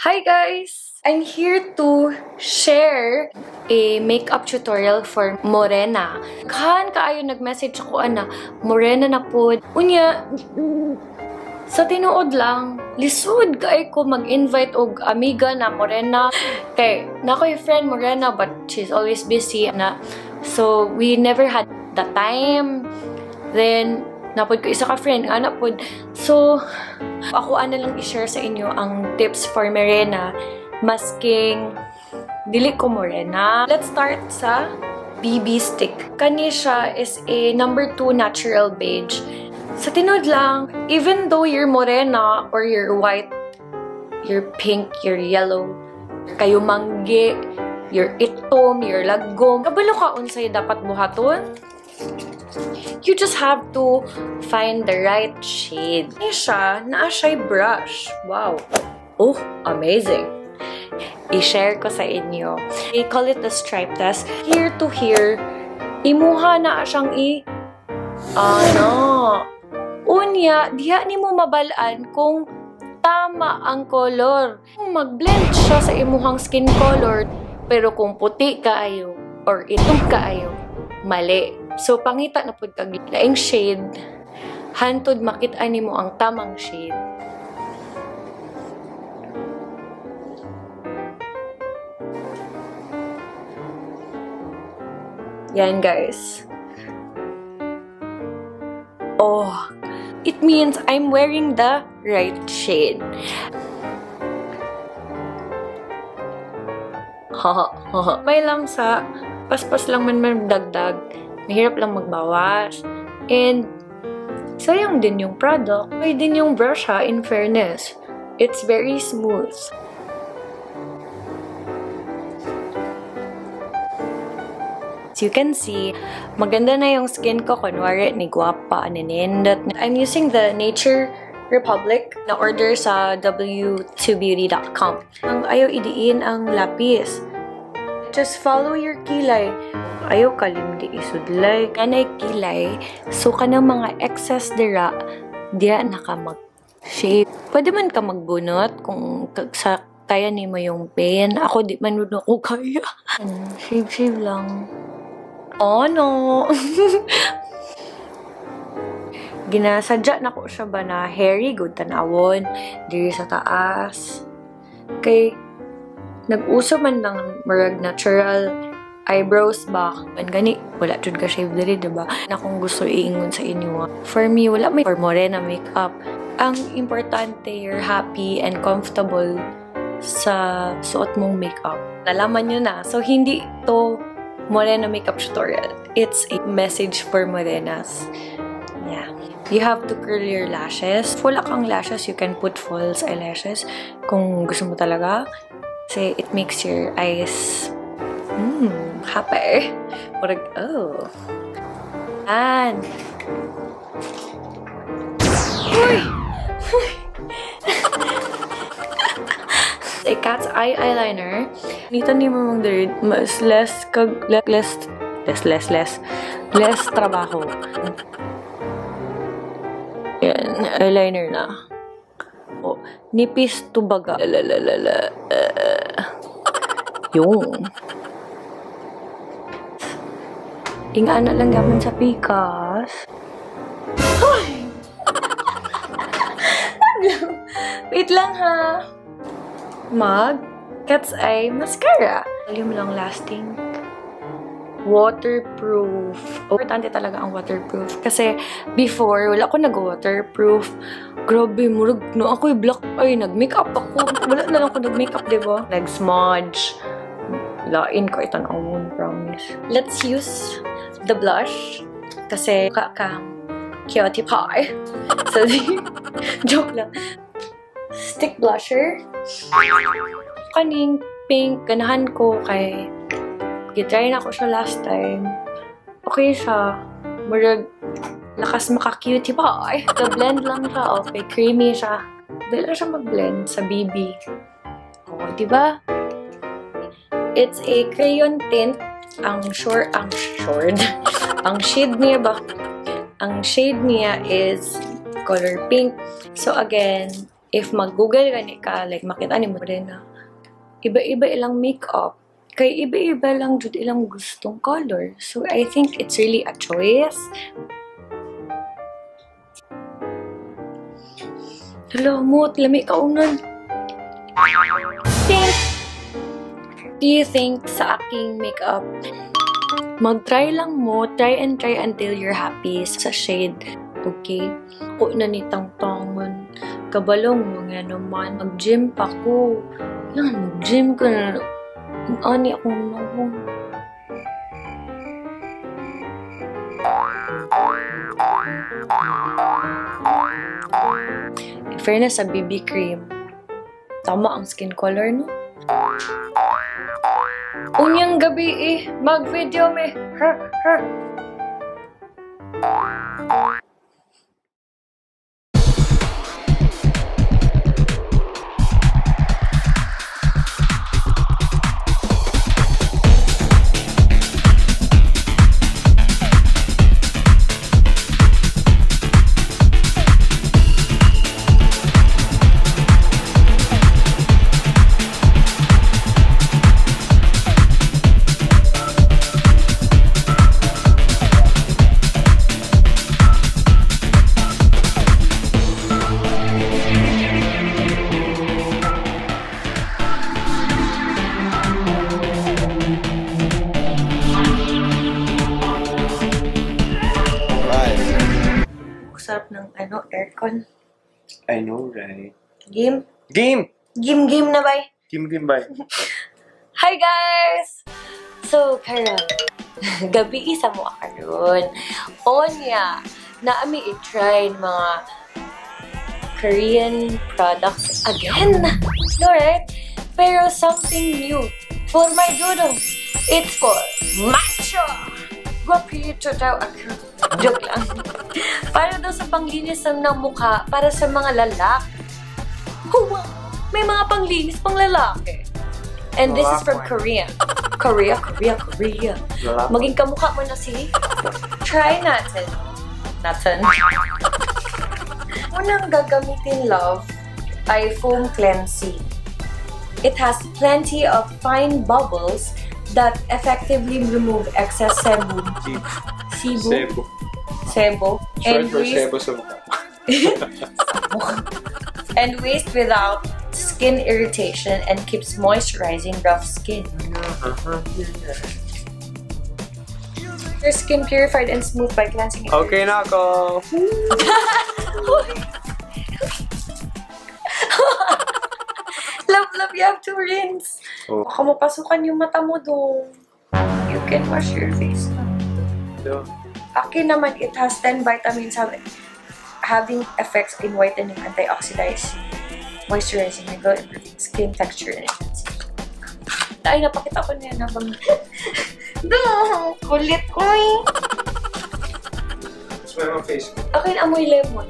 Hi guys! I'm here to share a makeup tutorial for Morena. Kan kaayo nag-message ako ana, Morena na pod. Unya, sa tinuod lang, lisod kay ko mag-invite og amiga na Morena. Kay na ko'y friend Morena but she's always busy na. So we never had the time. Then napod ko isa ka friend, ana pod. So ako ana lang i-share sa inyo ang tips for Morena masking dili ko Morena. Let's start sa BB stick. Kani siya is a number 2 natural beige. Sa tinuod lang, even though you're morena or you're white, you're pink, you're yellow, kayo manggi, you're itom, you're lagom, kabalo ka unsay dapat buhaton. You just have to find the right shade. Kani siya, naa siya'y brush. Wow. Oh, amazing. I-share ko sa inyo. They call it the stripe test. Here to here, imuha na siyang ano. Unya, diha nimo mabal-an kung tama ang color. Kung mag-blend siya sa imuhang skin color, pero kung puti kaayo or itom kaayo, mali. So, pangita na pud kag laing shade, hantod makita nimo ang tamang shade. Yan, guys. Oh, it means I'm wearing the right shade. Haha, may lang sa paspas lang man magdagdag. Mahirap lang magbawas. And sayang din yung product. May din yung brush ha, in fairness. It's very smooth. As you can see, maganda na yung skin ko. Kunwari, ni guwapa, ninindot. I'm using the Nature Republic na order sa w2beauty.com. Ang ayaw idiin ang lapis. Just follow your kilay. Ayaw kalimdi isudlay. Kanay kilay, so kanang mga excess dira, diya na ka mag-shape. Pwede man ka magbunot kung sa kaya nimo yung pain. Ako di man ako kaya. Shave, shave lang. Oh no! Ginasadya na ko siya ba na hairy, good tanawon, diri sa taas. Kay, nag-uso man lang murag natural eyebrows ba? Man gani, wala jud ka shave diri, diba? Na kung gusto iingon sa inyo. For me, wala may for morena makeup. Ang importante, you're happy and comfortable sa suot mong makeup. Nalaman nyo na. So, hindi to morena makeup tutorial. It's a message for morenas. Yeah. You have to curl your lashes. If wala kang lashes, you can put false eyelashes kung gusto mo talaga. Kasi it makes your eyes happy. Murag, oh. And uy! A cat's eye eyeliner. Nito ni mo mang diri, mas less kag less less less less less trabaho. Yan, eyeliner na. Oh, nipis to baga. La la la la. Yung. Ingana lang gaman sa pikas. Ay! Wait lang ha. Mag cat's eye mascara. Volume lang lasting. Waterproof. Importante talaga ang waterproof. Kasi before, wala ko nag-waterproof. Grabe, murag no ako'y black eye. Nag-makeup ako. Wala na lang ako nag-makeup, diba? Nag-smudge. Lain ko ito na own, promise. Let's use the blush. Kasi ka cutie pie. So, joke lang. Stick blusher. Kaning pink, ganahan ko kay gitry na ko siya last time. Okay siya. Murag, lakas maka-cutie pie. The blend lang siya. Okay, creamy siya. Dahil lang siya mag-blend sa BB. Oh, diba? It's a crayon tint. Ang short, ang short. Ang shade niya ba? Ang shade niya is color pink. So again, If mag-google gani ka, like makita ni mo rin na iba-iba ilang makeup. Kay iba-iba lang jud ilang gustong color. So, I think it's really a choice. Hello, mot, lami ka unan. Think, do you think sa aking makeup, mag-try lang mo, try and try until you're happy sa shade. Okay? Ako na ni tangtangon. Kabalong mo nga naman. Mag-gym pa ko. Yan, mag-gym ko na. Ani akong nawong. In fairness sa BB cream, tama ang skin color, no? Unyang gabi eh, mag-video me. Her, her. Sarap ng ano, aircon. I know, right? Game? Game! Game, game na, bye! Game, game, bye! Hi, guys! So, karon, gabi isa mo karon. Onya, naami i-try mga Korean products again. No, right? Pero something new for my dudong. It's for macho! Guwapito daw ako. Joke lang. Para daw sa panglinis ng mukha, para sa mga lalaki. Huwa! May mga panglinis pang lalaki. And this is from Korea. Korea, Korea, Korea. Maging kamukha mo na si... Try natin. Natin. Unang gagamitin, love, ay foam cleansing. It has plenty of fine bubbles that effectively remove excess sebum. Cebu. Sebo. Sebo. Short for sebo sa mukha. And waste without skin irritation and keeps moisturizing rough skin. Your skin purified and smooth by cleansing it. Okay na ako! Love, love, you have to rinse. Oh. Baka mapasukan yung mata mo dong. You can wash your face na. No. Akin naman, it has 10 vitamins having effects in whitening, antioxidizing, moisturizing, and improving skin texture and enhancing. Ay, napakita ko na yan habang... Duh! Kulit ko eh! Smell my face. Akin, amoy lemon.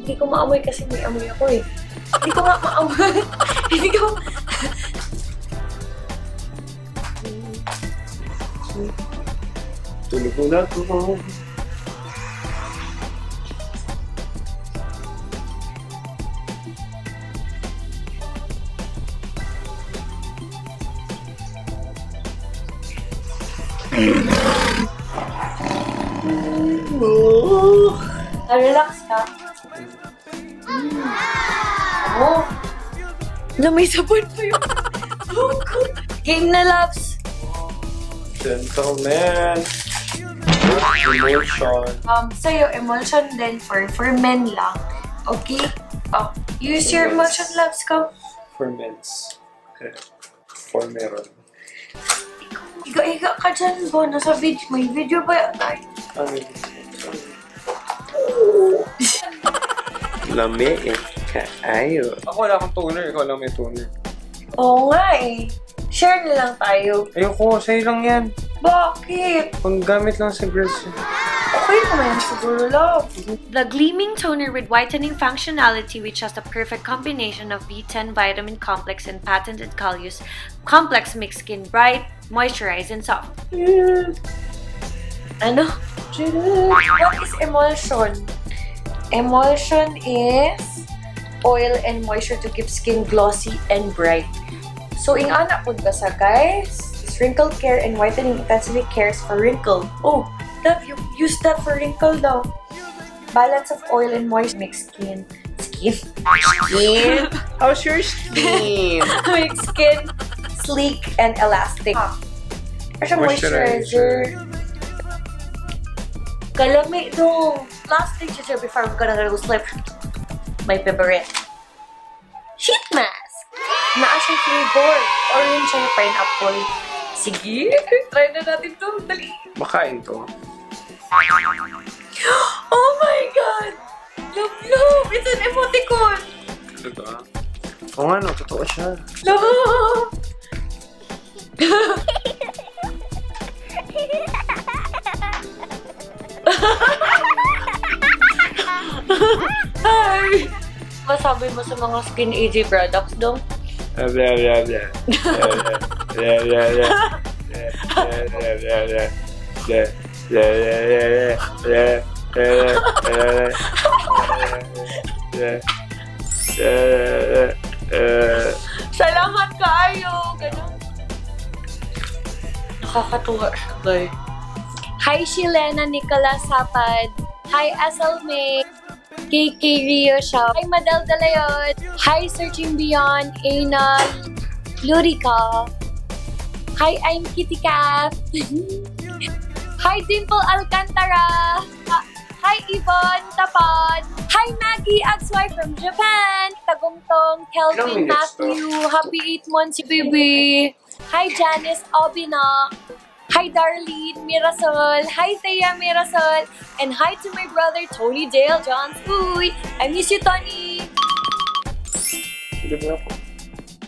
Hindi ko maamoy kasi may amoy ako eh. Hindi ko nga maamoy. Hindi ko... Tulog muna ako. Relax ka. Oh. Na may sabon pa yung buko. Game na, loves! Gentleman! Emulsion. Sa'yo, emulsion din for men lang. Okay? Oh, use your emulsion, loves. Go. For men's. Okay. For meron. Iga-iga ka dyan, Bo. Nasa video. May video ba yan? Ano? Lami eh. Kaayo. Ako wala akong toner. Ikaw lang may toner. Oo nga eh. Share na lang tayo. Ayoko. Sa'yo lang yan. Bakit? Panggamit lang sa girls. Okay naman yan siguro, love. The gleaming toner with whitening functionality, which has the perfect combination of B10 vitamin complex and patented Callus complex makes skin bright, moisturized, and soft. Yeah. Ano? What is emulsion? Emulsion is Oil and moisture to keep skin glossy and bright. So, ingana pud ba sa, guys? It's wrinkle care and whitening intensity cares for wrinkle. Oh, love, you use that for wrinkle daw. Balance of oil and moisture makes skin skin Skin? How's your skin? Make skin sleek and elastic. Ah. Siya moisturizer. Kalami do. Last thing siya before I'm gonna go sleep. My favorite. Sheet mask. Naa siya flavor. Orange siya, pineapple. Sige, try na natin to. Dali. Makain to. Oh my God! Love, love! It's an emoticon! Totoo? Oo nga no, totoo siya. Love! Hi! Masabi mo sa mga Skin AG products dong? Blah, blah, blah, blah. Blah, blah, blah. Blah, blah, blah, blah. Blah, blah, blah, blah, blah. Blah, blah, blah, blah. Salamat kaayo! Ganun. Nakakatuwa siya, guys. Hi, Shilena Nicolas Sapad. Hi, SL May. KK Rio Shop. Hi, Madel De Leon. Hi, Searching Beyond. Ana Lurica. Hi, I'm Kitty Cat. Hi, Dimple Alcantara. Hi, Yvonne Tapon. Hi, Maggie Agswai from Japan. Tagumtong, Kelvin Ilang minutes to? Matthew. Happy 8 months, baby. Hi, Janice Obina. Hi, Darlene Mirasol. Hi, Thea Mirasol. And hi to my brother, Tony Dale Johns. Uy, I miss you, Tony. Tulog na ako.